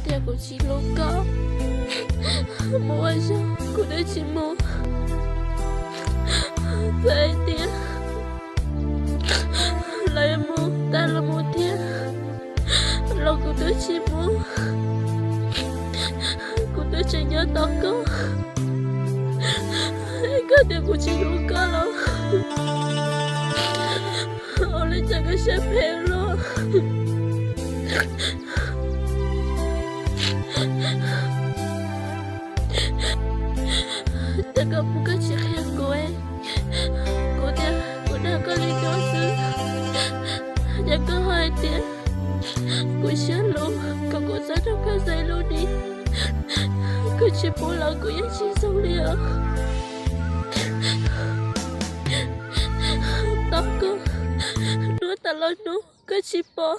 Tias kuv tsis hlub koj, mus ua zog kuv twb tsis mus. Txawm hais tias lawv mus tag los mus thiab los kuv twb tsis mus. Kuv twb tseem nyob tos koj. Es koj tias kuv tsis hlub koj los ua li cas koj siab phem los? Cas koj pub koj tsis qhia kuv, kuv tias kuv dag koj li no xwb. Yog koj hais tias kuv siab luv kom kuv txhob nrog koj xaiv lub ni, koj tsis pub los kuv yeej tsis zoo li os. Tos koj hnub tas los hnub koj tsis pom.